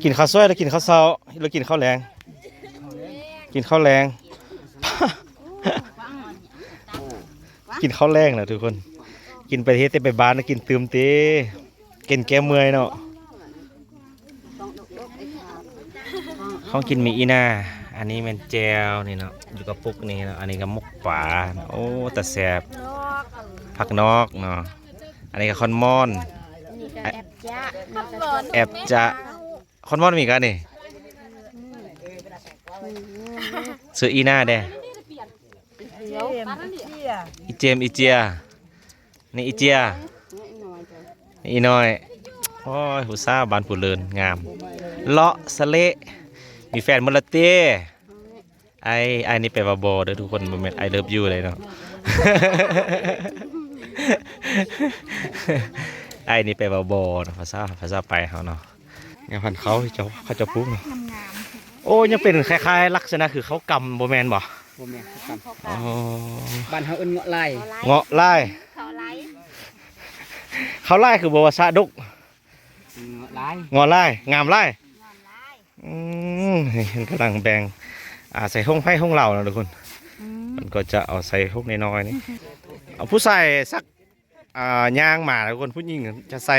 ກິນເຂົ້າສວຍ ຫຼືກິນເຂົ້າເຊົ້າ ຫຼືກິນເຂົ້າແລງ? ກິນເຂົ້າແລງ ກິນເຂົ້າແລງແລ້ວທຸກຄົນ. ກິນໄປເຮັດແຕ່ໄປບ້ານ ກິນຕື່ມຕິ ກິນແກ້ເມື່ອຍເນາະ. ຂອງກິນມີອີ່ໜ້າ ອັນນີ້ແມ່ນແຈ່ວນີ້ເນາະ ຢູ່ກະປຸກນີ້ເນາະ. ອັນນີ້ກະໝົກປາ ໂອ້ ຕາແຊບ. ຜັກນອກເນາະ. ອັນນີ້ກະຄອນມອນ ແອບຈະ ແອບຈະ. ຄອນມອນມີກະນີ້ ຊື່ອີ່ໜ້າແດ່. ອີເຈມ ອີເຈຍ ນີ້ອີເຈຍ ນີ້ອີນ້ອຍ. ໂອ້ຍ ຜູ້ສາວບ້ານຜູ້ເລີນງາມ ເລາະສະເລະ ມີແຟນໝົດລະເຕ. ອ້າຍ ອ້າຍນີ້ແປວ່າບໍ່ເດີທຸກຄົນ ບໍ່ແມ່ນ I love you ເລີຍເນາະ. ອ້າຍນີ້ແປວ່າບໍ່ເນາະ ພາສາ ພາສາປາຍເຮົາເນາະ. ແນວພັນເຂົາເຈົ້າ ເຂົາເຈົ້າປູກເນາະ. ໂອ້ ຍັງເປັນຄ້າຍໆລັກສະນະຄືເຂົາກຳ ບໍ່ແມ່ນບໍ່? ບໍ່ແມ່ນເຂົາກຳ. ອໍ ບ້ານເຮົາເອີ້ນເງາະລາຍ. ເງາະລາຍ ເຂົາລາຍຄືບໍ່ວ່າສະດົກ? ເງາະລາຍ ເງາະລາຍ ງາມລາຍ. ອືມ ນີ້ເພິ່ນກຳລັງແບ່ງ ອ່າ ໃສ່ຖົງໃຜຖົງລາວເນາະທຸກຄົນ. ເພິ່ນກໍຈະເອົາໃສ່ຖົງນ້ອຍໆນີ້. ເອົາ ຜູ້ຊາຍຊັກ ອ່າ ຍ່າງມາທຸກຄົນ ຜູ້ຍິງຈະໃສ່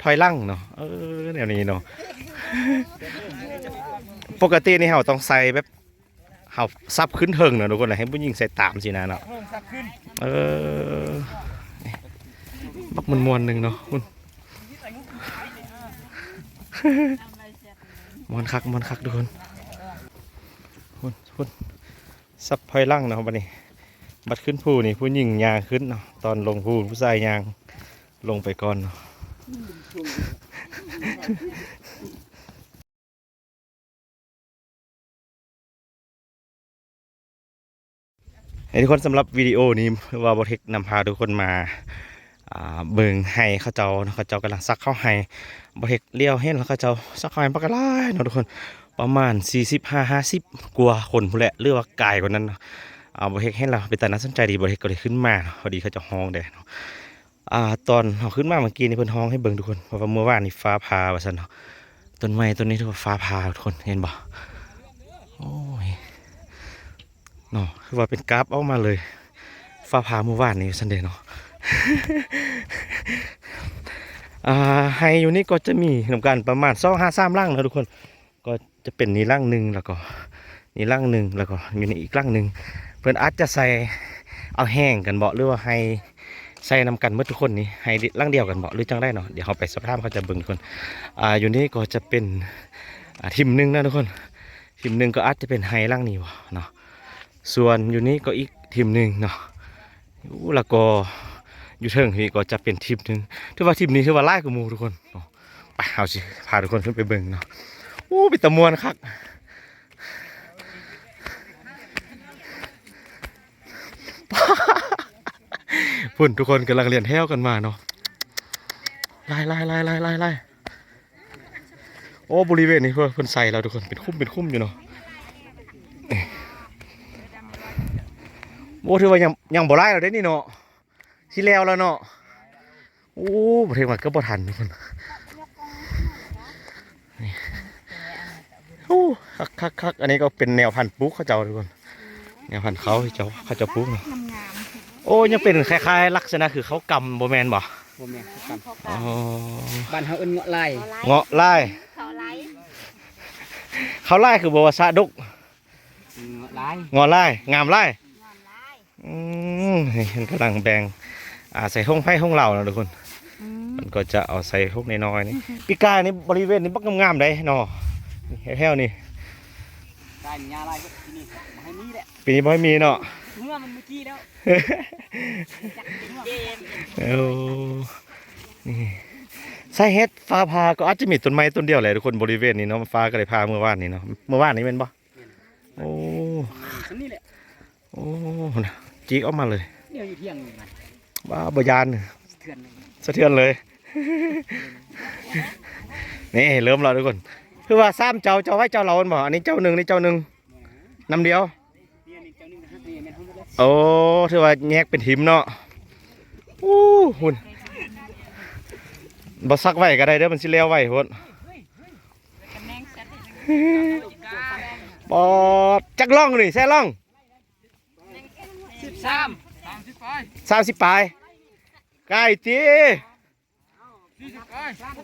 ຖອຍຫຼັງເນາະ. ເອີ ແນວນີ້ເນາະ ປົກກະຕິນີ້ເຮົາຕ້ອງໃສ່ແບບ ເຮົາສັບຂຶ້ນເທິງເນາະທຸກຄົນ ໃຫ້ຜູ້ຍິງໃສ່ຕາມຊີ້ນະເນາະ. ເອີ ບັກມ່ວນໆໜຶ່ງເນາະ. ພຸ້ນ ມ່ວນຄັກ ມ່ວນຄັກທຸກຄົນ. ພຸ້ນ ພຸ້ນ ສັບຖອຍຫຼັງເນາະ. ບັດນີ້ ບັດຂຶ້ນພູນີ້ ຜູ້ຍິງຍ່າງຂຶ້ນເນາະ ຕອນລົງພູຜູ້ຊາຍຍ່າງລົງໄປກ່ອນເນາະ. ໃຫ້ທຸກຄົນ ສຳລັບວິດີໂອນີ້ ຄືວ່າບໍ່ເທັກນຳພາທຸກຄົນມາ ອ່າ ເບິ່ງໄຮ່ເຂົາເຈົ້າເນາະ. ເຂົາເຈົ້າກຳລັງສັກເຂົ້າໄຮ່ ບໍ່ເທັກຫຼຽວເຫັນແລ້ວ ເຂົາເຈົ້າສັກເຂົ້າໄຮ່ບັກຫຼາຍເນາະທຸກຄົນ ປະມານສີ່ສິບ ຫ້າ ຫ້າສິບກວ່າຄົນພຸ້ນແຫຼະ ຫຼືວ່າກາຍກວ່ານັ້ນເນາະ. ອ່າ ບໍ່ເທັກເຫັນແລ້ວເປັນຕາໜ້າສົນໃຈດີ ບໍ່ເທັກກໍເລີຍຂຶ້ນມາເນາະ. ພໍດີເຂົາເຈົ້າຮ້ອງແດ່ເນາະ. ອ່າ ຕອນເຮົາຂຶ້ນມາເມື່ອກີ້ນີ້ ເພິ່ນຮ້ອງໃຫ້ເບິ່ງທຸກຄົນ ເພາະວ່າມື້ວານນີ້ຟ້າຜ່າວ່າຊັ້ນເນາະ. ຕົ້ນໄມ້ຕົ້ນນີ້ຖືວ່າຟ້າຜ່າທຸກຄົນ ເຫັນບໍ່? ໂອ້ຍ ເນາະ ຄືວ່າເປັນກາບອອກມາເລີຍ ຟ້າຜ່າມື້ວານນີ້ວ່າຊັ້ນເດເນາະ. ອ່າ ໄຮ່ຢູ່ນີ້ກໍຈະມີນຳກັນປະມານສອງຫາສາມຫຼັງເນາະທຸກຄົນ. ກໍຈະເປັນນີ້ຫຼັງໜຶ່ງ ແລ້ວກໍນີ້ຫຼັງໜຶ່ງ ແລ້ວກໍຢູ່ນີ້ອີກຫຼັງໜຶ່ງ. ເພິ່ນອາດຈະໃສ່ເອົາແຫ້ງກັນເບາະ ຫຼືວ່າໃຫ້ໃສ່ນຳກັນໝົດທຸກຄົນນີ້ ໃຫ້ຫຼັງດຽວກັນເບາະ ຫຼືຈັ່ງໃດເນາະ. ດຽວເຮົາໄປສອບຖາມເຂົາເຈົ້າເບິ່ງທຸກຄົນ. ອ່າ ຢູ່ນີ້ກໍຈະເປັນ ອ່າ ທີມໜຶ່ງນະທຸກຄົນ ທີມໜຶ່ງກໍອາດຈະເປັນໄຮ່ຫຼັງນີ້ເນາະ. ສ່ວນຢູ່ນີ້ກໍອີກທີມໜຶ່ງເນາະ. ໂອ້ ແລ້ວກໍຢູ່ເທິງນີ້ກໍຈະເປັນທີມໜຶ່ງ ຖືວ່າທີມນີ້ຖືວ່າຫຼາຍກວ່າໝູ່ທຸກຄົນເນາະ. ໄປ ເຮົາຊິພາທຸກຄົນຂຶ້ນໄປເບິ່ງເນາະ. ໂອ້ ເປັນຕາມ່ວນຄັກ. ພຸ້ນ ທຸກຄົນກຳລັງລຽນແຖວກັນມາເນາະ. ຫຼາຍໆໆໆໆ. ໂອ້ ບໍລິເວນນີ້ເພິ່ນໃສ່ແລ້ວທຸກຄົນ ເປັນຄຸ້ມເປັນຄຸ້ມຢູ່ເນາະ. ໂອ້ ຖືວ່າຍັງ ຍັງບໍ່ຫຼາຍແລ້ວເດ້ນີ້ເນາະ ຊິແລ້ວແລ້ວເນາະ. ໂອ້ ບໍ່ເທັກມາເກືອບບໍ່ທັນທຸກຄົນ. ນີ້ ໂອ້ ຄັກໆໆ. ອັນນີ້ກໍເປັນແນວພັນປູກເຂົາເຈົ້າທຸກຄົນ ແນວພັນເຂົາເຈົ້າ ເຂົາເຈົ້າປູກເນາະ. ໂອ້ ຍັງເປັນຄ້າຍໆລັກສະນະຄືເຂົາກຳ ບໍ່ແມ່ນບໍ່? ບໍ່ແມ່ນເຂົາກຳ. ອໍ ບ້ານເຮົາເອີ້ນເງາະລາຍ. ເງາະລາຍ ເຂົາລາຍຄືບໍ່ວ່າສະດົກ? ເງາະລາຍ ເງາະລາຍ ງາມລາຍ. ອືມ ນີ້ເພິ່ນກຳລັງແບ່ງ ອ່າ ໃສ່ຖົງໃຜຖົງລາວເນາະທຸກຄົນ. ເພິ່ນກໍຈະເອົາໃສ່ຖົງນ້ອຍໆນີ້. ປີກາຍນີ້ບໍລິເວນນີ້ບັກງາມໆໃດເນາະ ແຖວໆນີ້. ກາຍຫຍ້າຫຼາຍ ປີນີ້ບໍ່ໃຫ້ມີແຫຼະ ປີນີ້ບໍ່ໃຫ້ມີເນາະ. ເມື່ອມັນເມື່ອກີ້ແລ້ວ. ໂອ້ ນີ້ ສາເຫດຟ້າຜ່າກໍອາດຈະມີຕົ້ນໄມ້ຕົ້ນດຽວແຫຼະທຸກຄົນ ບໍລິເວນນີ້ເນາະ. ຟ້າກໍໄດ້ຜ່າເມື່ອວານນີ້ເນາະ ເມື່ອວານນີ້ແມ່ນບໍ່? ໂອ້ ໂອ້ ພຸ້ນນະ ຈີກອອກມາເລີຍ. ດຽວຢູ່ທຽງນີ້ນະ ບໍ່ ບໍ່ຢ້ານ ສະເທືອນເລີຍ ສະເທືອນເລີຍ. ນີ້ເລີ່ມແລ້ວທຸກຄົນ ຄືວ່າສາມເຈົ້າ ເຈົ້າໄວ້ເຈົ້າລາວແມ່ນບໍ່? ອັນນີ້ເຈົ້າໜຶ່ງ ນີ້ເຈົ້າໜຶ່ງ ນຳດຽວ. ໂອ້ ຖືວ່າແຍກເປັນທີມເນາະ. ໂອ້ ພຸ້ນ ບໍ່ສັກໄວ້ກໍໄດ້ເດີ ມັນຊິແລ້ວໄວໂພດ. ປອດ ຈັກລ່ອງນີ້ ແຊລ່ອງ ສິບສາມ ສາມສິບປາຍ ສາມສິບປາຍ ໃກ້ຕິ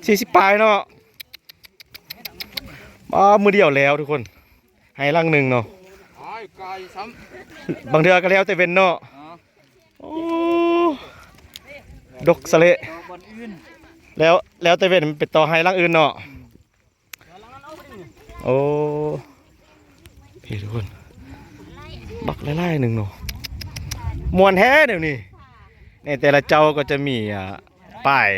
ສີ່ສິບປາຍເນາະ. ອ້າ ມື້ດຽວແລ້ວທຸກຄົນ ໄຮ່ຫຼັງໜຶ່ງເນາະ. ບາງເທື່ອກໍແລ້ວແຕ່ເວັນເນາະ. ອໍ ໂອ້ ດົກສະເລະ ແລ້ວ ແລ້ວແຕ່ເວັນໄປຕໍ່ໄຮ່ຫຼັງອື່ນເນາະ. ໂອ້ ເອີ ທຸກຄົນ ບັກຫຼາຍໆໜຶ່ງເນາະ. ມ່ວນແທ້ແນວນີ້. ໃນແຕ່ລະເຈົ້າກໍຈະມີ ອ່າ ປ້າຍ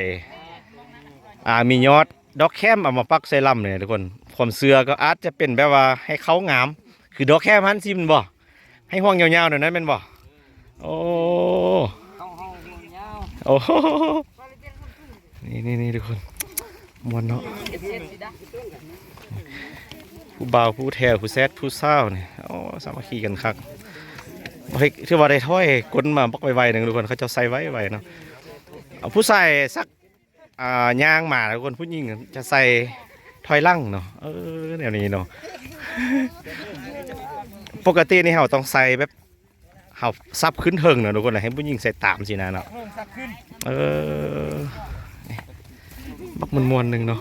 ອ່າ ມີຍອດດອກແຄມເອົາມາປັກໃສ່ລຳນີ້ທຸກຄົນ. ຄວາມເຊື່ອກໍອາດຈະເປັນແບບວ່າໃຫ້ເຂົ້າງາມ ຄືດອກແຄມຫັ້ນຊີ້ແມ່ນບໍ່? ໃຫ້ຫ່ວງຍາວໆແນວນັ້ນແມ່ນບໍ່? ໂອ້ ເຂົ້າເຮົາຫ່ວງຍາວ ໂອ້ ນີ້ໆໆ ທຸກຄົນ ມ່ວນເນາະ. ຜູ້ບ່າວ ຜູ້ແຖວ ຜູ້ແຊດ ຜູ້ສາວນີ້ ໂອ້ ສາມັກຄີກັນຄັກ. ບໍ່ເຮັດ ຖືວ່າໄດ້ຖອຍກົ້ນມາບັກໄວໆໜຶ່ງທຸກຄົນ ເຂົາເຈົ້າໃສ່ໄວໆເນາະ. ເອົາ ຜູ້ຊາຍສັກ ອ່າ ຍ່າງມາທຸກຄົນ ຜູ້ຍິງຈະໃສ່ຖອຍຫຼັງເນາະ. ເອີ ແນວນີ້ເນາະ ປົກກະຕິນີ້ເຮົາຕ້ອງໃສ່ແບບ ເຮົາສັບຂຶ້ນເທິງເນາະທຸກຄົນ ໃຫ້ຜູ້ຍິງໃສ່ຕາມຊີ້ນະເນາະ. ເອີ ບັກມ່ວນໆໜຶ່ງເນາະ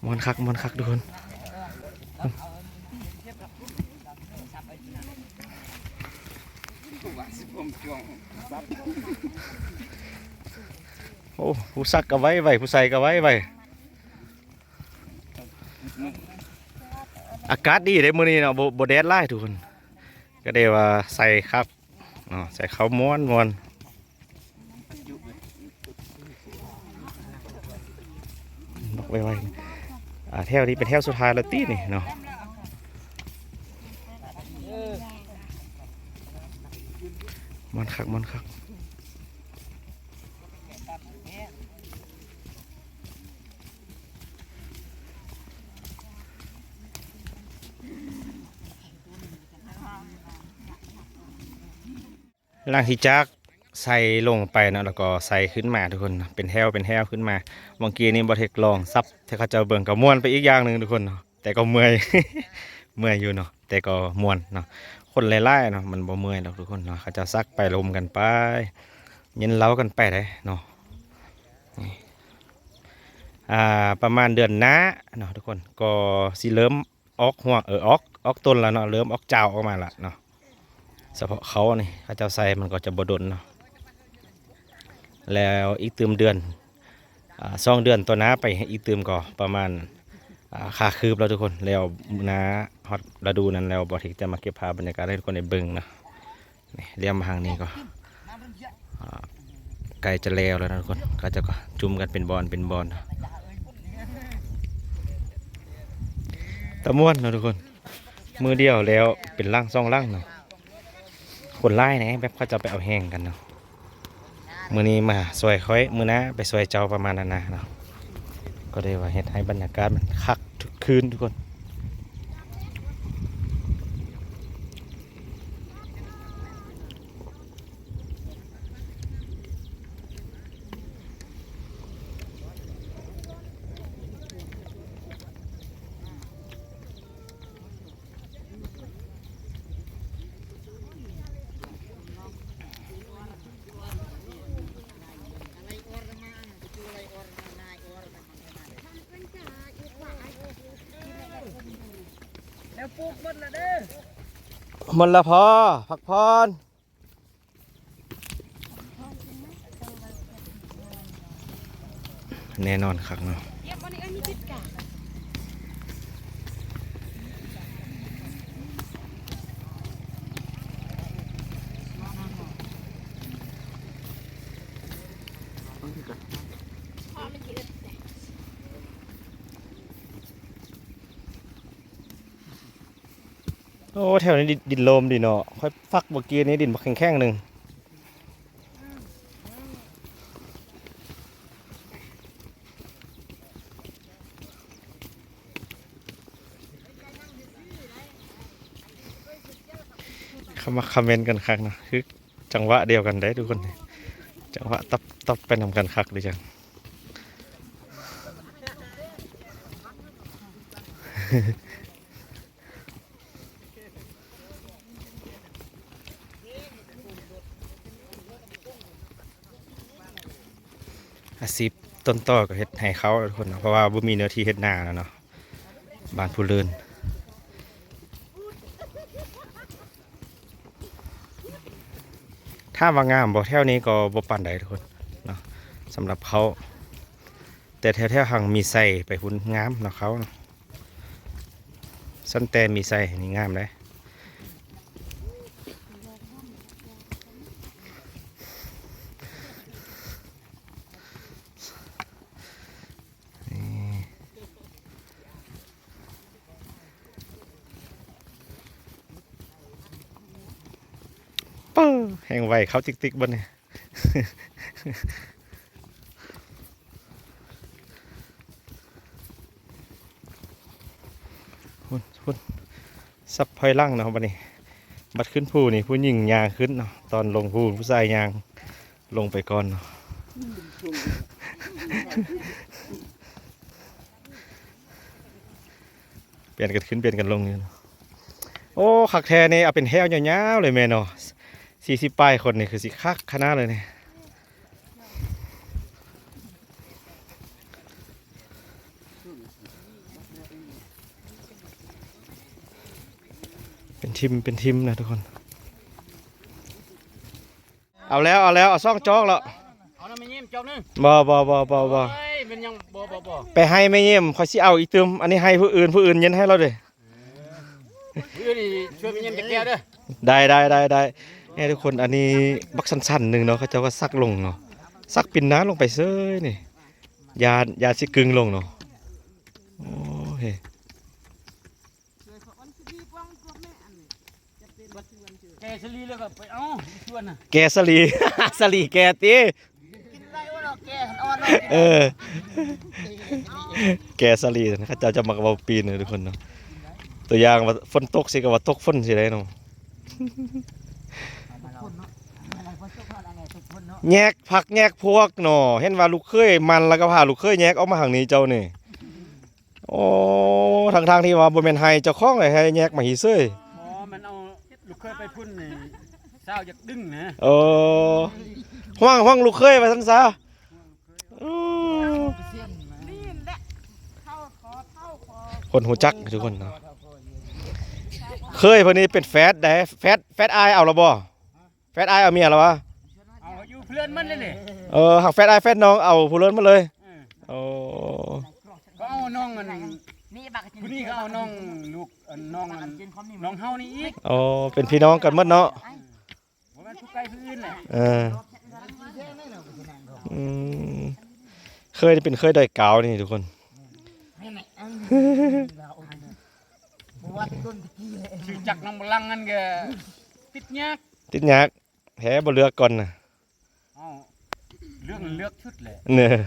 ມ່ວນຄັກ ມ່ວນຄັກທຸກຄົນ. ໂອ້ ຜູ້ສັກກໍໄວໆ ຜູ້ໃສ່ກໍໄວໆ. ອາກາດດີເດ້ມື້ນີ້ເນາະ ບໍ່ ບໍ່ແດດຫຼາຍທຸກຄົນ ກໍໄດ້ວ່າໃສ່ຄັກເນາະ ໃສ່ເຂົ້າມ່ວນໆ. ບັກໄວໆ ອ່າ ແຖວນີ້ເປັນແຖວສຸດທ້າຍແລ້ວຕິນີ້ເນາະ. ມ່ວນຄັກ ມ່ວນຄັກ. ຫຼັງທີ່ຈາກໃສ່ລົງໄປເນາະ ແລ້ວກໍໃສ່ຂຶ້ນມາທຸກຄົນເນາະ ເປັນແຖວເປັນແຖວຂຶ້ນມາ. ເມື່ອກີ້ນີ້ບໍ່ເທັກລອງສັບໃຫ້ເຂົາເຈົ້າເບິ່ງ ກໍມ່ວນໄປອີກຢ່າງໜຶ່ງທຸກຄົນເນາະ ແຕ່ກໍເມື່ອຍ ເມື່ອຍຢູ່ເນາະ ແຕ່ກໍມ່ວນເນາະ. ຄົນຫຼາຍໆເນາະ ມັນບໍ່ເມື່ອຍດອກທຸກຄົນເນາະ ເຂົາເຈົ້າສັກໄປລົມກັນໄປ ເຢັນເຫຼົ້າກັນໄປເດ້ເນາະ. ນີ້ ອ່າ ປະມານເດືອນໜ້າເນາະທຸກຄົນ ກໍຊິເລີ່ມ ອອກຮວງ ເອີ ອອກ ອອກຕົ້ນລະເນາະ ເລີ່ມອອກຈາວອອກມາລະເນາະ. ສະເພາະເຂົານີ້ ເຂົາເຈົ້າໃສ່ມັນກໍຈະບໍ່ດົນເນາະ ແລ້ວອີກຕື່ມເດືອນ ອ່າ ສອງເດືອນຕໍ່ໜ້າໄປ ອີກຕື່ມກໍປະມານ ອ່າ ຄາຄືບແລ້ວທຸກຄົນ. ແລ້ວໜ້າຮອດລະດູນັ້ນແລ້ວ ບໍ່ເທັກຈະມາເກັບພາບບັນຍາກາດໃຫ້ທຸກຄົນໄດ້ເບິ່ງເນາະ. ນີ້ ຫຼຽມມາທາງນີ້ກໍ ອ່າ ໃກ້ຈະແລ້ວແລ້ວນະທຸກຄົນ ເຂົາເຈົ້າກໍຈຸ່ມກັນເປັນບ່ອນເປັນບ່ອນ ຕາມ່ວນເນາະທຸກຄົນ. ມື້ດຽວແລ້ວເປັນຫຼັງສອງຫຼັງເນາະ ຄົນຫຼາຍແດ່ ແບບເຂົາເຈົ້າໄປເອົາແຮງກັນເນາະ. ມື້ນີ້ມາຊ່ວຍຂ້ອຍ ມື້ໜ້າໄປຊ່ວຍເຈົ້າ ປະມານນັ້ນນະເນາະ. ກໍໄດ້ວ່າເຮັດໃຫ້ບັນຍາກາດມັນຄັກ ຄຶກຄື້ນທຸກຄົນ. ແລ້ວປູກໝົດແລ້ວເດີ ໝົດແລ້ວພໍ ພັກຜ່ອນ. ແນ່ນອນຄັກເນາະ. ໂອ້ ແຖວນີ້ດິນ ດິນໂລມດີເນາະ. ຂ້ອຍຝັກເມື່ອກີ້ນີ້ ດິນບັກແຂງໆໜຶ່ງ. ເຂົ້າມາຄອມເມັນກັນຄັກເນາະ. ຄື ຈັງຫວະດຽວກັນເດ້ທຸກຄົນ ຈັງຫວະຕັບໆໄປນຳກັນຄັກດີຈັງ. ອາຊີບຕົ້ນຕໍກໍເຮັດໄຮ່ເຂົ້າທຸກຄົນເນາະ ເພາະວ່າບໍ່ມີເນື້ອທີ່ເຮັດນາແລ້ວເນາະ ບ້ານພູເລີນ. ຖາມວ່າງາມບໍ່? ແຖວນີ້ກໍບໍ່ປານໃດທຸກຄົນເນາະ ສຳລັບເຂົ້າ ແຕ່ແຖວໆຮັງມີໄຊໄປພຸ້ນງາມເນາະ ເຂົ້າເນາະ. ຊັ້ນແຕ່ມີໄຊນີ້ງາມເດ້. ປຶ້ ແຮ່ງໄວ ເຂົ້າຕິກໆ ບັດນີ້. ພຸ້ນ ພຸ້ນ ສັບຖອຍຫຼັງເນາະບັດນີ້. ບັດຂຶ້ນພູນີ້ ຜູ້ຍິງຍ່າງຂຶ້ນເນາະ ຕອນລົງພູຜູ້ຊາຍຍ່າງລົງໄປກ່ອນເນາະ. ປ່ຽນກັນຂຶ້ນປ່ຽນກັນລົງຢູ່ເນາະ. ໂອ້ ຄັກແທ້ນີ້ ເອົາເປັນແຖວຍາວໆເລີຍແມ່ນເນາະ. ສີ່ສິບປາຍຄົນນີ້ຄືຊິຄັກຂະໜາດເລີຍນີ້. ເປັນທີມ ເປັນທີມນະທຸກຄົນ. ເອົາແລ້ວ ເອົາແລ້ວ ເອົາສອງຈອກແລ້ວ. ເອົານຳແມ່ຍິ້ມຈອກໜຶ່ງ. ບໍ່ ບໍ່ ບໍ່ ບໍ່ ບໍ່. ເອີຍ ແມ່ນຫຍັງ ບໍ່ ບໍ່ ບໍ່. ໄປໃຫ້ແມ່ຍິ້ມ ຂ້ອຍຊິເອົາອີກຕື່ມ. ອັນນີ້ໃຫ້ຜູ້ອື່ນ ຜູ້ອື່ນເຢັນໃຫ້ລາວເດ້. ມື້ອື່ນນີ້ຊວນແມ່ຍິ້ມຈັກແກ້ວເດີ. ໄດ້ ໄດ້ ໄດ້ ໄດ້. ນີ້ທຸກຄົນ ອັນນີ້ບັກສັ້ນໆໜຶ່ງເນາະ ເຂົາເຈົ້າກໍສັກລົງເນາະ ສັກປິ່ນໜ້າລົງໄປເຊີຍນີ້. ຢ້ານ ຢ້ານຊິກຶ້ງລົງເນາະ. ໂອ້ຍ ແກ່ສາລີແລ້ວກໍໄປເອົາຊວນນະ ແກ່ສາລີ ສາລີແກ່ຕິ. ເອີ ແກ່ສາລີ ເຂົາເຈົ້າຈະມັກເວົ້າປີ້ນເນາະທຸກຄົນເນາະ. ຕົວຢ່າງວ່າຝົນຕົກຊິ ກໍວ່າຕົກຝົນຊິໄດ໋ເນາະ. ແຍກພັກແຍກພວກເນາະ. ເຫັນວ່າລູກເຂີຍມັນ ແລ້ວກໍພາລູກເຂີຍແຍກອອກມາທາງນີ້ເຈົ້ານີ້. ໂອ້ ທັງໆທີ່ວ່າບໍ່ແມ່ນໃຫ້ເຈົ້າຂອງ ໃຫ້ແຍກມາຮີເຊີຍ. ອໍ ມັນເອົາລູກເຂີຍໄປພຸ້ນນີ້ ສາວຢາກດຶງນະ. ເອີ ຫວງ ຫວງລູກເຂີຍວ່າຊັ້ນຊະ. ເອີ ນີ້ແຫຼະ ຄົນຮູ້ຈັກທຸກຄົນເນາະ. ເຂີຍເພິ່ນນີ້ເປັນແຟດໃດ໋ ແຟດ ແຟດອ້າຍເອົາແລ້ວບໍ່? ແຟດອ້າຍເອົາເມຍແລ້ວຫວາ? ເອົາຢູ່ເພື່ອນມັນເລີຍນີ້. ເອີ ຫາກແຟດອ້າຍແຟດນ້ອງເອົາຜູ້ເລີນມາເລີຍ. ເອີ ໂອ້ ກໍເອົານ້ອງອັນ ຜູ້ນີ້ກໍເອົານ້ອງລູກ ອັນ ນ້ອງອັນ ນ້ອງເຮົານີ້ອີກ. ອໍ ເປັນພີ່ນ້ອງກັນໝົດເນາະ. ບໍ່ແມ່ນຜູ້ໃກ້ຜູ້ອື່ນແຫຼະ. ເອີ ອືມ ເຂີຍນີ້ເປັນເຂີຍດອຍກາວນີ້ທຸກຄົນ. ຊື່ຈັກນ້ອງບະລັງນັ້ນກໍຕິດຍາກ ຕິດຍາກ. ແທ້ ບໍ່ເລືອກກ່ອນນະ. ເອົາ ເລືອກ ເລືອກຊຸດແຫຼະເນາະ.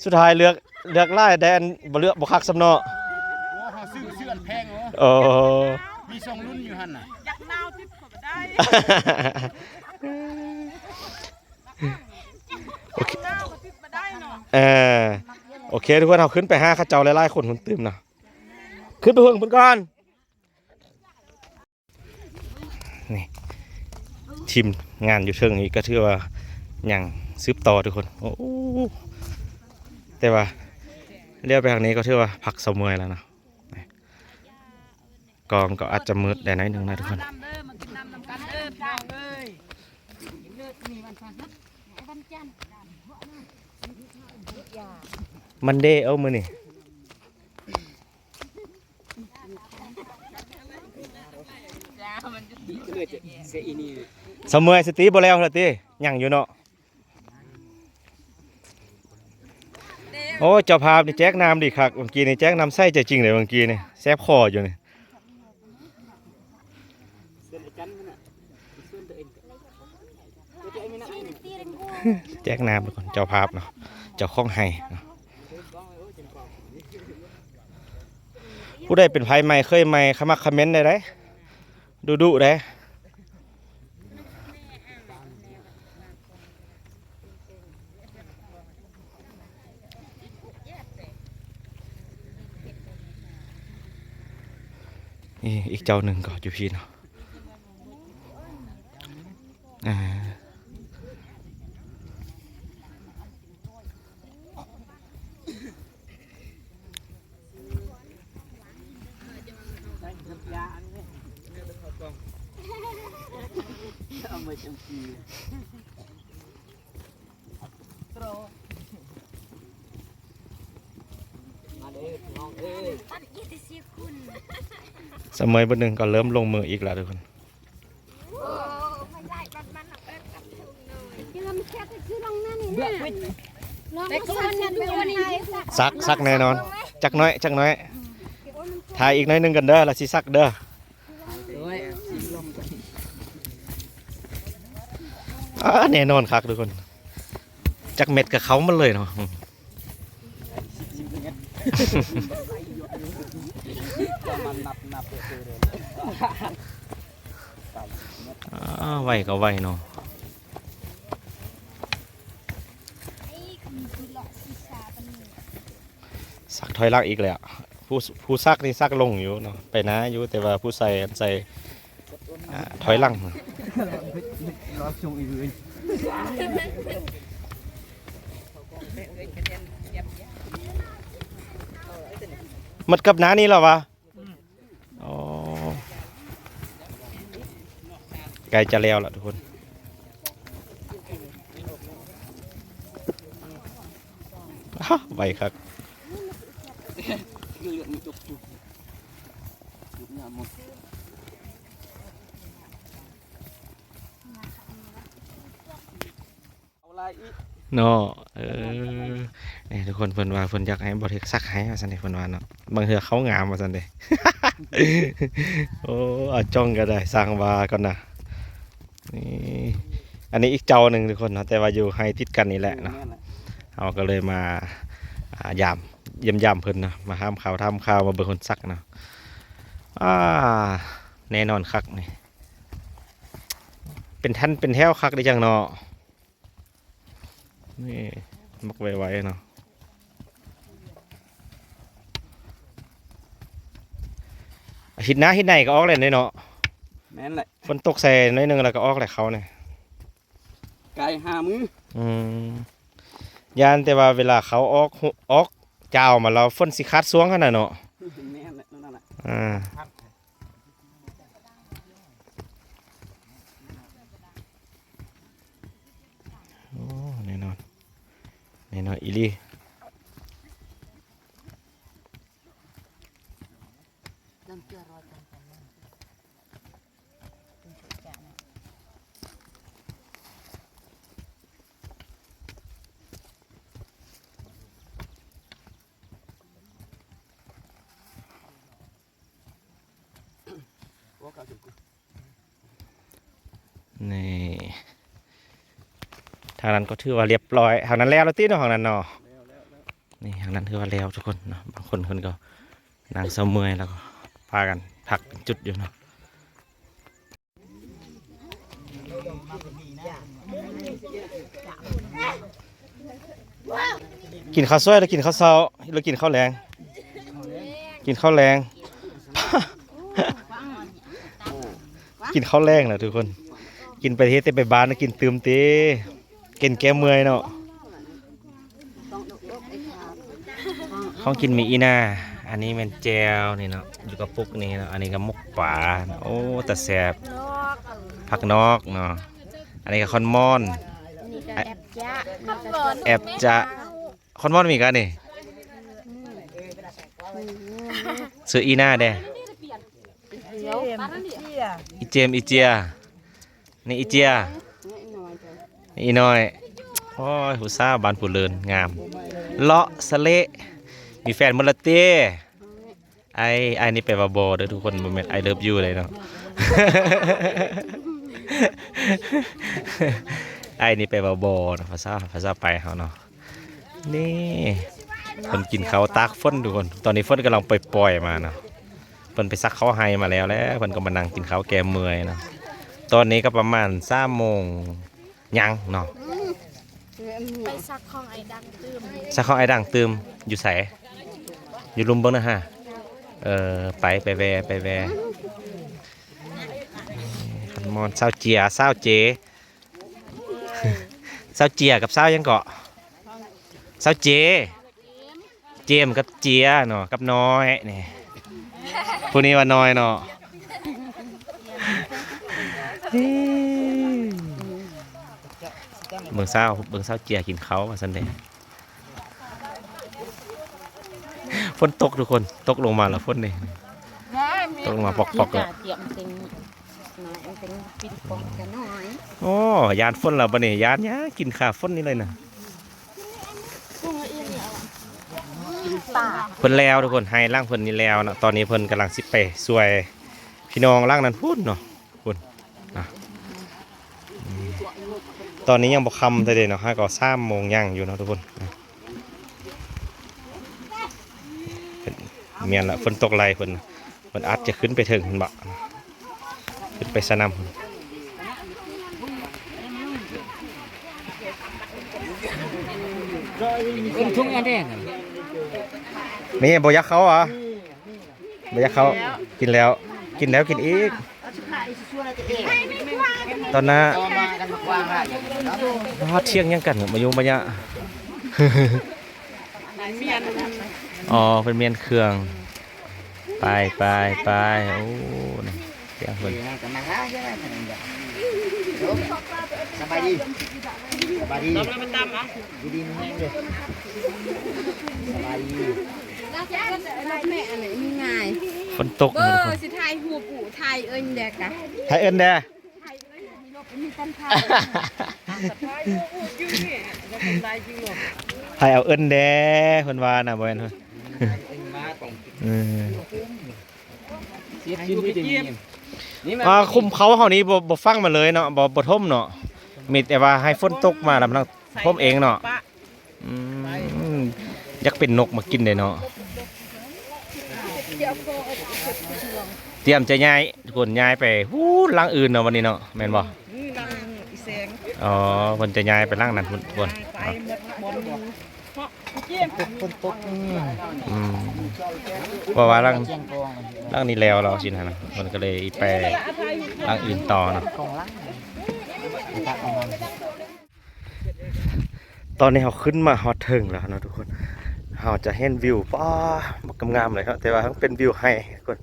ສຸດທ້າຍເລືອກ ເລືອກຫຼາຍແດ່ ບໍ່ເລືອກ ບໍ່ຄັກສ່ຳເນາະ. ໂອ້ ເຮົາຊື້ ຊື້ອັນແພງ. ໂອ້ ມີສອງລຸ້ນຢູ່ຫັ້ນນະ. ຢາກໜາວຕິດກໍບໍ່ໄດ້. ໂອເຄ ຢາກໜາວກໍຕິດບໍ່ໄດ້ເນາະ. ເອີ ໂອເຄ ທຸກຄົນ ເຮົາຂຶ້ນໄປຫາເຂົາເຈົ້າຫຼາຍໆຄົນພຸ້ນຕື່ມເນາະ. ຂຶ້ນໄປເບິ່ງພຸ້ນກ່ອນ. ນີ້ ທີມງານຢູ່ເທິງນີ້ກໍຖືວ່າຍັງສືບຕໍ່ທຸກຄົນ. ໂອ້ ແຕ່ວ່າລ້ຽວໄປທາງນີ້ກໍຖືວ່າພັກເຊົາເມື່ອຍແລ້ວເນາະ. ກ້ອງກໍອາດຈະມືດໄດ້ໜ້ອຍໜຶ່ງນະທຸກຄົນ. ມັນເດ ເອົາ ມື້ນີ້ ສະເມື່ອຍສະຕິ ບໍ່ແລ້ວລະຕິ ຍັງຢູ່ເນາະ. ໂອ້ ເຈົ້າພາບນີ້ແຈກນ້ຳດີຄັກ ເມື່ອກີ້ນີ້ແຈກນ້ຳໃສໃຈຈິງເດ້ ເມື່ອກີ້ນີ້ແຊບຄໍຢູ່ນີ້. ແຈກນ້ຳກ່ອນ ເຈົ້າພາບເນາະ ເຈົ້າຂອງໄຮ່ເນາະ. ຜູ້ໃດເປັນໃຜໃໝ່ ເຄີຍໃໝ່ ຄະມັກຄະເມັນໄດ້ເດ້ ດຸໆເດ້. ອີກເຈົ້າໜຶ່ງກໍຢູ່ພີ້ເນາະ. ອ່າ ສະເໝີຍເບິດໜຶ່ງກໍເລີ່ມລົງມືອີກແລ້ວທຸກຄົນ. ສັກ ສັກແນ່ນອນ. ຈັກໜ້ອຍ ຈັກໜ້ອຍ. ຖ້າອີກໜ້ອຍໜຶ່ງກັນເດີ ລະຊິສັກເດີ. ອາ ແນ່ນອນຄັກທຸກຄົນ. ຈັກເມັດກໍເຂົ້າໝົດເລີຍເນາະ. ອາ ໄວກໍໄວເນາະ. ສັກຖອຍຫຼັງອີກແລ້ວ. ຜູ້ ຜູ້ສັກນີ້ສັກລົງຢູ່ເນາະ ໄປໜ້າຢູ່ ແຕ່ວ່າຜູ້ໃສ່ ອັນໃສ່ ອາ ຖອຍຫຼັງ. ໝົດກັບໜ້ານີ້ແລ້ວຫວາ? ອໍ ໃກ້ຈະແລ້ວລະທຸກຄົນ. ອາ ໄວຄັກ. ເນາະ. ເອີ ນີ້ທຸກຄົນ ເພິ່ນວ່າເພິ່ນຢາກໃຫ້ບໍ່ເທັກສັກໃຫ້ວ່າຊັ້ນເດ ເພິ່ນວ່າເນາະ. ບາງເທື່ອເຂົ້າງາມວ່າຊັ້ນເດ. ໂອ້ ອາ ຈ້ອງກໍໄດ້ ຊ່າງວ່າກ່ອນນະ. ນີ້ ອັນນີ້ອີກເຈົ້າໜຶ່ງທຸກຄົນເນາະ ແຕ່ວ່າຢູ່ໄຮ່ຕິດກັນນີ້ແຫຼະເນາະ. ເຮົາກໍເລີຍມາ ອາ ຢາມ ຢ້ຽມຢາມເພິ່ນເນາະ ມາຖາມຂ່າວ ຖາມຂ່າວ ມາເບິ່ງເພິ່ນສັກເນາະ. ອາ ແນ່ນອນຄັກນີ້ ເປັນແທ່ນເປັນແຖວຄັກດີຈັ່ງເນາະ. ນີ້ໝາກໄວໆເນາະ. ອາທິດໜ້າ ອາທິດໃນກໍອອກແລ້ວເນາະ. ແມ່ນແຫຼະ. ຝົນຕົກໃສ່ໜ້ອຍໜຶ່ງແລ້ວກໍອອກແລ້ວເຂົານີ້. ກາຍຫ້າມື້. ອືມ ຢ້ານແຕ່ວ່າເວລາເຂົາອອກ ອອກຈາວມາແລ້ວ ຝົນຊິຂາດຊ່ວງຫັ້ນນະເນາະ. ແມ່ນແຫຼະ ນັ້ນແຫຼະ. ອາ. ໂອ້ ແນ່ນອນ ແນ່ນອນອີ່ຫຼີ. ນີ້ ທາງນັ້ນກໍຖືວ່າລຽບລ້ອຍ. ທາງນັ້ນແລ້ວແລ້ວຕິເນາະ ທາງນັ້ນເນາະ. ແລ້ວ ແລ້ວ ແລ້ວ. ນີ້ ທາງນັ້ນຖືວ່າແລ້ວທຸກຄົນເນາະ. ບາງຄົນເພິ່ນກໍນັ່ງເຊົາເມື່ອຍ ແລ້ວກໍພາກັນພັກເປັນຈຸດຢູ່ເນາະ. ກິນເຂົ້າສວຍ ຫຼືກິນເຂົ້າເຊົ້າ ຫຼືກິນເຂົ້າແລງ? ກິນເຂົ້າແລງ. ກິນເຂົ້າແລງນະທຸກຄົນ. ກິນໄປເຮັດແຕ່ໄປບ້ານນະ ກິນຕື່ມຕິ ກິນແກ້ເມື່ອຍເນາະ. ຂອງກິນມີອີ່ໜ້າ ອັນນີ້ແມ່ນແຈ່ວນີ້ເນາະ ຢູ່ກະປຸກນີ້ເນາະ. ອັນນີ້ກໍໝົກປາ. ໂອ້ ຕາແຊບ. ຜັກນອກເນາະ. ອັນນີ້ກໍຄອນມອນ. ອັນນີ້ກໍແອັບຈະ ແອັບຈະ. ຄອນມອນມີກະນີ້. ຊື່ອີ່ໜ້າເດ້. ອີເຈມ ອີເຈຍ. ນີ້ອີເຈຍ ນີ້ອີນ້ອຍ. ໂອ້ຍ ຜູ້ສາວບ້ານຜູ້ເລີນງາມ ເລາະສະເລະ ມີແຟນໝົດລະເຕ. ອ້າຍ ອ້າຍນີ້ແປວ່າບໍ່ເດີທຸກຄົນ ບໍ່ແມ່ນ I love you ເດ້ເນາະ. ອ້າຍນີ້ແປວ່າບໍ່ເນາະ ພາສາ ພາສາປາຍເຮົາເນາະ. ນີ້ ເພິ່ນກິນເຂົ້າຕາກຝົນທຸກຄົນ. ຕອນນີ້ຝົນກຳລັງປ່ອຍໆມາເນາະ. ເພິ່ນໄປສັກເຂົ້າໄຮ່ມາແລ້ວແຫຼະ ເພິ່ນກໍມານັ່ງກິນເຂົ້າແກ້ເມື່ອຍເນາະ. ຕອນນີ້ກໍປະມານສາມໂມງຍັງເນາະ. ໄປສັກຂອງອ້າຍດັງຕື່ມ. ສັກຂອງອ້າຍດັງຕື່ມ. ຢູ່ໃສ? ຢູ່ລຸ່ມເບິ່ງນະຮະ. ເອີ ໄປ ໄປແວ່ ໄປແວ່ ຄັນມອນ ຊາວເຈຍ ຊາວເຈ ຊາວເຈຍກັບຊາວຫຍັງເກາະ? ຊາວເຈ ເຈມກັບເຈຍເນາະ ກັບນ້ອຍນີ້ ຜູ້ນີ້ວ່ານ້ອຍເນາະ. ເບິ່ງຊາວ ເບິ່ງຊາວເຈຍກິນເຂົ້າວ່າຊັ້ນເດ. ຝົນຕົກທຸກຄົນ ຕົກລົງມາແລ້ວ ຝົນນີ້ ຕົກລົງມາປອກໆ ແລ້ວ. ໂອ້ ຢ້ານຝົນແລ້ວບັດນີ້ ຢ້ານຫຍັງ ກິນຂາຝົນນີ້ເລີຍນະ. ເພິ່ນແລ້ວທຸກຄົນ ໄຮ່ຫຼັງເພິ່ນນີ້ແລ້ວເນາະ. ຕອນນີ້ເພິ່ນກຳລັງຊິໄປຊ່ວຍພີ່ນ້ອງຫຼັງນັ້ນພຸ້ນເນາະ ພຸ້ນນະ. ຕອນນີ້ຍັງບໍ່ຄ່ຳເທື່ອເດເນາະ ຫາກໍສາມໂມງຫຍັງຢູ່ເນາະທຸກຄົນນະ. ແມ່ນລະ ຝົນຕົກໄລ່ເພິ່ນ ເພິ່ນອາດຈະຂຶ້ນໄປເທິງພຸ້ນບໍ ຂຶ້ນໄປສະໜາມພຸ້ນ. ເປັນທຸງອັນແດງ ນີ້ບໍ່ຢາກເຂົ້າຫວາ? ບໍ່ຢາກເຂົ້າ ກິນແລ້ວ ກິນແລ້ວກິນອີກ. ຕອນໜ້າ ຮອດທ່ຽງຫຍັງກັນ ມາຍຸມາຍະ. ອໍ ເພິ່ນມ້ຽນເຄື່ອງ ໄປ ໄປ ໄປ. ໂອ້ ນີ້ ສຽງເພິ່ນ. ສະບາຍດີ ສະບາຍດີ ຢູ່ດີມີແຮງເດີ ສະບາຍດີ. ຝົນຕົກ ເບິ່ງ ຊິຖ່າຍຮູບ ຖ່າຍເອີ້ນແດ່ກະ ຖ່າຍເອີ້ນແດ່. ໃຜເອົາເອີ້ນແດ່ ເພິ່ນວ່ານະ ບໍ່ແມ່ນ ເອີ ອ່າ ຄຸ້ມເຂົາເຮົານີ້ບໍ່ ບໍ່ຝັງມາເລີຍເນາະ ບໍ່ ບໍ່ຖົມເນາະ ມີແຕ່ວ່າໃຫ້ຝົນຕົກມາລະມັນຖົມເອງເນາະ. ອືມ ຢາກເປັນນົກມາກິນເດ້ເນາະ. ຕຽມຈະຍ້າຍ ທຸກຄົນ ຍ້າຍໄປຫູ່ຫຼັງອື່ນເນາະ ວັນນີ້ເນາະ ແມ່ນບໍ່? ອໍ ເພິ່ນຈະຍ້າຍໄປຫຼັງນັ້ນພຸ້ນ ທຸກຄົນ. ອືມ ເພາະວ່າຫຼັງ ຫຼັງນີ້ແລ້ວແລ້ວຊີ້ນະ ເພິ່ນກໍເລີຍໄປຫຼັງອື່ນຕໍ່ເນາະ. ຕອນນີ້ເຮົາຂຶ້ນມາຮອດເທິງແລ້ວເນາະທຸກຄົນ ເຮົາຈະເຫັນວິວ ປ້າ ບັກງາມໆເລີຍເນາະ ແຕ່ວ່າມັນເປັນວິວໄຮ່ທຸກຄົນ.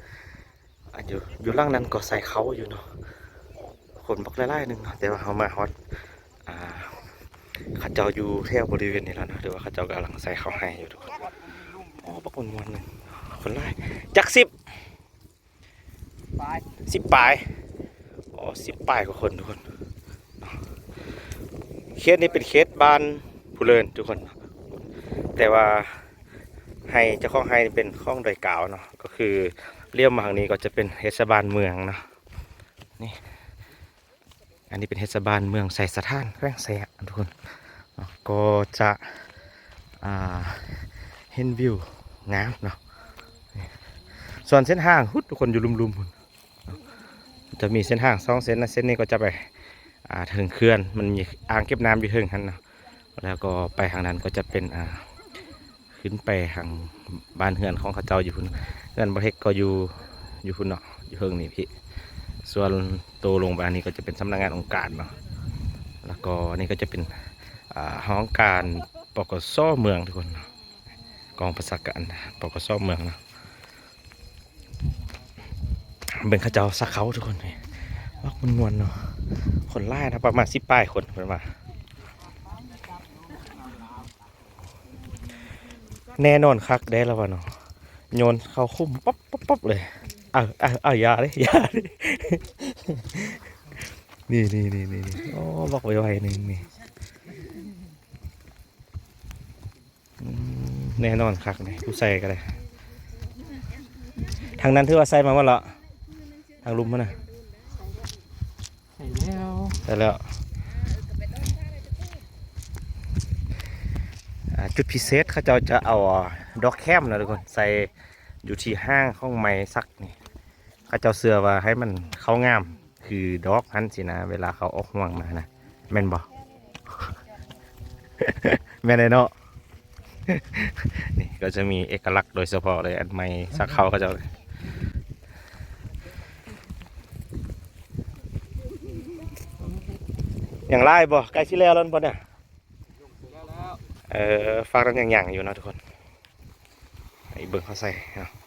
ອາ ຢູ່ ຢູ່ຫຼັງນັ້ນກໍໃສ່ເຂົ້າຢູ່ເນາະ ຄົນບັກຫຼາຍໆໜຶ່ງເນາະ ແຕ່ວ່າເຮົາມາຮອດ ອ່າ ເຂົາເຈົ້າຢູ່ແຖວບໍລິເວນນີ້ແລ້ວເນາະ ຫຼືວ່າເຂົາເຈົ້າກຳລັງໃສ່ເຂົ້າໄຮ່ຢູ່ທຸກຄົນ. ໂອ້ ບັກມ່ວນໆໜຶ່ງ ຄົນຫຼາຍ ຈັກສິບ ປາຍ ສິບປາຍ ອໍ ສິບປາຍກວ່າຄົນທຸກຄົນ. ເຂດນີ້ເປັນເຂດບ້ານພູເລີນທຸກຄົນ ແຕ່ວ່າໄຮ່ ເຈົ້າຂອງໄຮ່ເປັນຂອງດອຍກາວເນາະ ກໍຄືລ້ຽວມາທາງນີ້ກໍຈະເປັນເທດສະບານເມືອງເນາະ. ນີ້ ອັນນີ້ເປັນເທດສະບານເມືອງໄຊສະຖານ ແຂວງໄຊຍະທຸກຄົນເນາະ ກໍຈະ ອ່າ ເຫັນວິວງາມເນາະ. ສ່ວນເສັ້ນທາງພຸ້ນທຸກຄົນ ຢູ່ລຸ່ມໆພຸ້ນເນາະ ຈະມີເສັ້ນທາງສອງເສັ້ນນະ ເສັ້ນນີ້ກໍຈະໄປ ອ່າ ເທິງເຂື່ອນ ມັນມີອ່າງເກັບນ້ຳຢູ່ເທິງຫັ້ນເນາະ ແລ້ວກໍໄປທາງນັ້ນກໍຈະເປັນ ອ່າ ຂຶ້ນໄປທາງບ້ານເຮືອນຂອງເຂົາເຈົ້າຢູ່ພຸ້ນ. ເຮືອນບໍ່ເທັກກໍຢູ່ ຢູ່ພຸ້ນເນາະ ຢູ່ເທິງນີ້ພີ້. ສ່ວນໂຕລົງໄປອັນນີ້ກໍຈະເປັນສຳນັກງານອົງການເນາະ ແລ້ວກໍອັນນີ້ກໍຈະເປັນ ອ່າ ຫ້ອງການ ປກສ ເມືອງທຸກຄົນເນາະ ກອງປະຊາການ ປກສ ເມືອງເນາະ. ເບິ່ງເຂົາເຈົ້າສັກເຂົ້າທຸກຄົນ ນີ້ ມັກມ່ວນໆເນາະ ຄົນຫຼາຍນະ ປະມານສິບປາຍຄົນເພິ່ນວ່າ. ແນ່ນອນຄັກເດ້ລະວ່າເນາະ ໂຍນເຂົ້າຂຸມປັບໆໆເລີຍ. ເອົາ ເອົາ ເອົາ ຢ່າເດ້ ຢ່າເດ້ ນີ້ໆໆໆ ໂອ້ ບັກໄວໆໜຶ່ງນີ້. ອືມ ແນ່ນອນຄັກເດ້ ຜູ້ໃສ່ກໍໄດ້. ທາງນັ້ນຖືວ່າໃສ່ມາໝົດແລ້ວ ທາງລຸ່ມຫັ້ນນະ ໃສ່ແລ້ວ ໃສ່ແລ້ວ. ອ່າ ຈຸດພິເສດເຂົາເຈົ້າຈະເອົາ ອ່າ ດອກແຄມນະທຸກຄົນ ໃສ່ຢູ່ທີ່ຫາງຂອງໄມ້ສັກນີ້ ເຂົາເຈົ້າເຊື່ອວ່າໃຫ້ມັນເຂົ້າງາມ ຄືດອກຫັ້ນຊີ້ນະ ເວລາເຂົາອອກຮວງມານະ ແມ່ນບໍ່? ແມ່ນແຫຼະເນາະ. ນີ້ກໍຈະມີເອກະລັກໂດຍສະເພາະເລີຍ ອັນໄມ້ສັກເຂົ້າເຂົາເຈົ້າ. ຍັງຫຼາຍບໍ່? ໃກ້ຊິແລ້ວແລ້ວບໍ່ນີ້? ເອີ ຝັ່ງນັ້ນຍັງຫຍັງຢູ່ເນາະທຸກຄົນ. ໄປເບິ່ງເຂົາໃສ່ເນາະ.